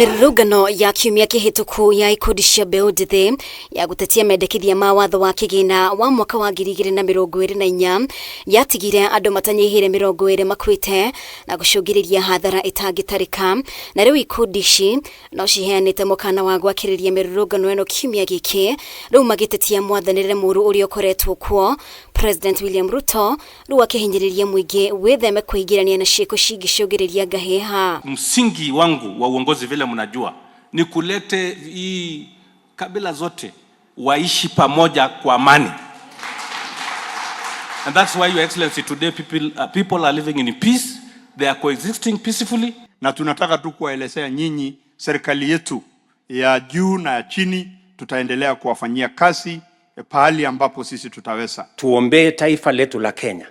Mĩrũrũngano ya kiumia kĩhĩtũku ya ikundi cia mbeũ njĩthĩ ya gũtetia mendekithia ma watho wa kĩgĩna wa mwaka wa 2024 yatigire andũ matanyihĩire 20 makuĩte na gũcũngĩrĩria hathara ĩtangĩtarĩka. Na rĩu ikundi ici no ciheanĩte mũkana wa gwakĩrĩria mĩrũrũngano ĩno kiumia gĩkĩ, rĩu magĩtetia mwathanĩre mũru ũrĩa ũkoretwo kuo. President William Ruto rĩu akĩhinyĩrĩria mũingĩ wĩtheme kwĩingĩrania na ciĩko cingĩcũngĩrĩria ngahĩha. Msingi wangu wa uongozi, vile mnajua, ni kulete hii kabila zote waishi pamoja kwa amani. And that's why, Your Excellency, today people are living in peace, they are coexisting peacefully. Na tunataka tu kuwaelezea nyinyi, serikali yetu ya juu na ya chini, tutaendelea kuwafanyia kazi pahali ambapo sisi tutaweza. Tuombee taifa letu la Kenya,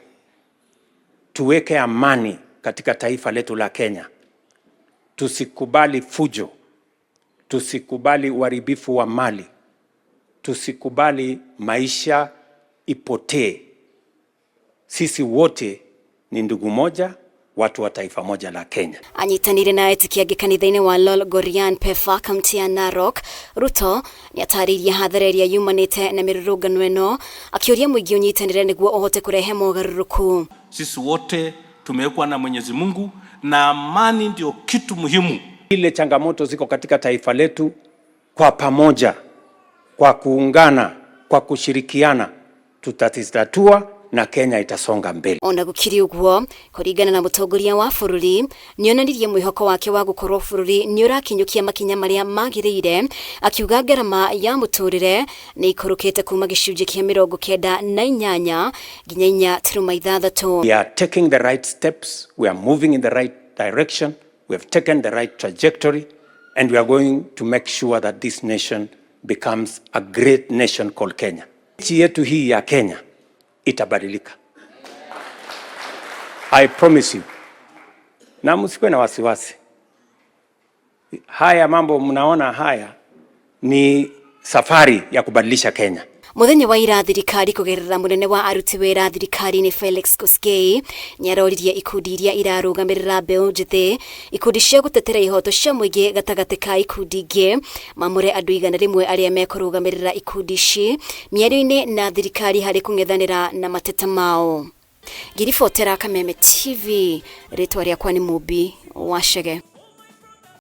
tuweke amani katika taifa letu la Kenya, tusikubali fujo, tusikubali uharibifu wa mali, tusikubali maisha ipotee. Sisi wote ni ndugu moja, watu wa taifa moja la Kenya. Anyitanire na etĩkia angĩ kanitha-inĩ wa Lolgorian Pefa, kaunti ya Narok. Ruto nĩatarĩirie hathara ĩrĩa yumanĩte na mĩrũrũngano ĩno, akĩũria mũingĩ ũnyitanĩre nĩguo ũhote kũrehe mogarũrũku. Sisi wote tumewekwa na Mwenyezi Mungu na amani ndio kitu muhimu. Ile changamoto ziko katika taifa letu, kwa pamoja, kwa kuungana, kwa kushirikiana, tutazitatua na Kenya itasonga mbele. Ona gũkĩrĩ ũguo, kũringana na mũtongoria wa bũrũri, nĩonanirie mwĩhoko wake wa gũkorwo bũrũri nĩũrakinyũkia makinya marĩa magĩrĩire, akiuga ngarama ya mũtũrĩre nĩ ikũrũkĩte kuma gĩcunjĩ kĩa 98 nginya 4.6. We are taking the right steps, we are moving in the right direction, we have taken the right trajectory, and we are going to make sure that this nation becomes a great nation called Kenya. Nchi yetu hii ya Kenya itabadilika. I promise you. Na msikuwe na wasiwasi. Haya mambo mnaona haya ni safari ya kubadilisha Kenya. Muthenya wa ira, thirikari kugerera munene wa aruti wira thirikari-inĩ Felix Koskei nĩaroririe ikundi iria irarũgamĩrĩra mbeũ njĩthĩ, ikundi cia gũtetera ihoto cia mũingĩ gatagatĩ ka ikundi ingĩ, mamũre andũ 100 arĩa mekũrũgamĩrĩra ikundi ici mĩario-inĩ na thirikari harĩ kũng'ethanĩra na mateta mao. Ngiribotera Kameme TV, rĩtwa rĩakwa nĩ Mũmbi wa Chege.